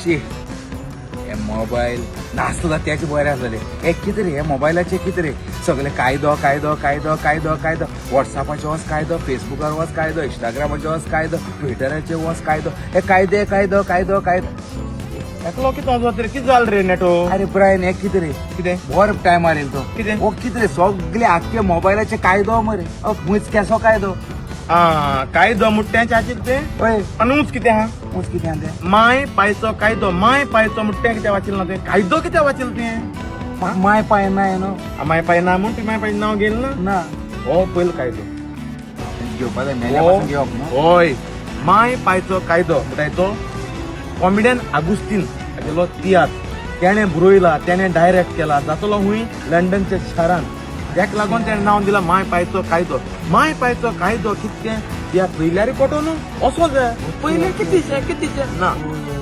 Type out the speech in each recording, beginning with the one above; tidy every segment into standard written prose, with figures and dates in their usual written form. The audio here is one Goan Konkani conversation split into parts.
शी, हे मोबायल नासलो तेच बरें आसलें. हे कितें रे, हे मोबायलाचें कितें रे, सगळे कायदो कायदो कायदो कायदो कायदो. वॉट्सॅपाचेर वच कायदो, फेसबुकार वच कायदो, इंस्टाग्रामाचेर वच कायदो, ट्विटराचेर वच कायदो. हे कायदे कायदो कायदो कायदो. एकलो कितें वचत रे, कितें जालें रे नेटो? अरे ब्रायन, हे कितें रे? कितें? बरो टायमार येयलो तो. कितें? हो कितें रे, सगळे आख्खे मोबायलाचे कायदो मरे. मुच केसो कायदो? आ, कायदो मुट्ट्यां चाचीत ते. हय. आनी ऊंच कितें आहा? मुच कितें आहा तें? माय पायचो कायदो, माय पायचो मुट्ट्यां कितें वाचिल ना तें? कायदो कितें वाचिल तें? माय पाय ना न्हू. माय पाय ना म्हूण ती माय पाय नांव घेयल ना. ना. हो पयलो कायदो घेवपा जाय, मेल्या पासून घेवप न्हू. हय, माय पायचो कायदो म्हणटाय तो कॉमेडियन आगुस्तीन हागेलो तियात्र तेणें बरयला, तेणें डायरेक्ट केला. जातलो हुंय लंडनच्या शारान. तेका लागून तेणें नांव दिलां माय पायचो कायदो. माय पायचो कायदो कितें तियात्र पयल्यार कोटो न्हू असो जाय. पयलें कितेंशें कितेंशें ना,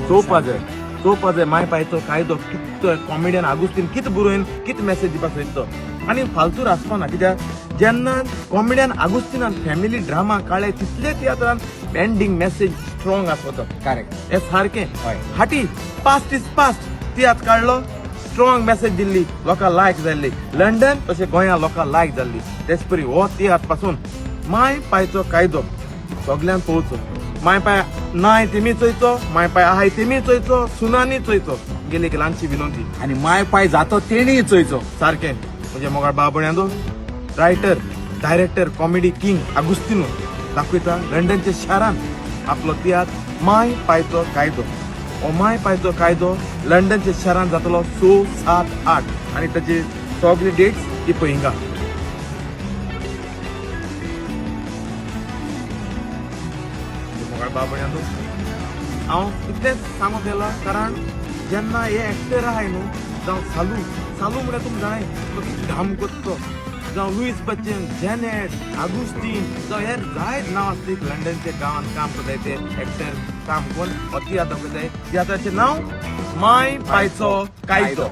चोवपा जाय, चोवपा जाय. माय पायचो कायदो कितें कॉमेडियन आगुस्तीन कितें बरोवन कितें मॅसेज दिवपाक सोदता तो. आनी फालतू आसपा ना, कित्याक जेन्ना कॉमेडियन आगुस्तीनान फॅमिली ड्रामा काडले तितले तियात्रान एंडींग मॅसेज स्ट्रॉंग आसता. करेक्ट. हे सारकें. हय. हाटी पास्ट is past तियात्र काडलो, स्ट्रॉंग मॅसेज दिल्ली, लोकांक लायक जाल्ली लंडन तशें गोंया लोकांक लायक जाल्ली. तेच परी हो तियात्र पासून माय पायचो कायदो सगल्यांक पळोवचो. माय पाय नाय तेमी चोयचो, माय पाय आहाय तेमी चोयचो, सुनानी चोयचो. गेली एक ल्हानशी विनंती. आनी माय पाय जातो तेणीय चोयचो. सारकें. म्हणजे मोगाळ बाबण्यांदो, रायटर डायरेक्टर कॉमेडी किंग आगुस्तिनो दाखयता लंडनच्या शारान आपलो तियात्र माय पायचो कायदो. हो माय पायचो कायदो लंडनच्या शारान जातलो 6, 7, 8 आनी ताची सगळी डेट्स ती पळय हिंगा. मोगाळ बाबण्यांदो, हांव इतलेंच सांगूंक गेलो कारण जेन्ना हे एक्टर आहाय न्हू, जावं सालू, सालू म्हळ्यार तुमकां जाणाय तो कितें घाम करता तो, जावं लुईस बच्चन, जेनेट, आगुस्तीन, जावं हेर जायत नांव आसली लंडनच्या गांवांत काम करताय ते एक्टर काम करून हो तियात्र दाखयताय. तियात्राचें नांव माय पायचो कायदो.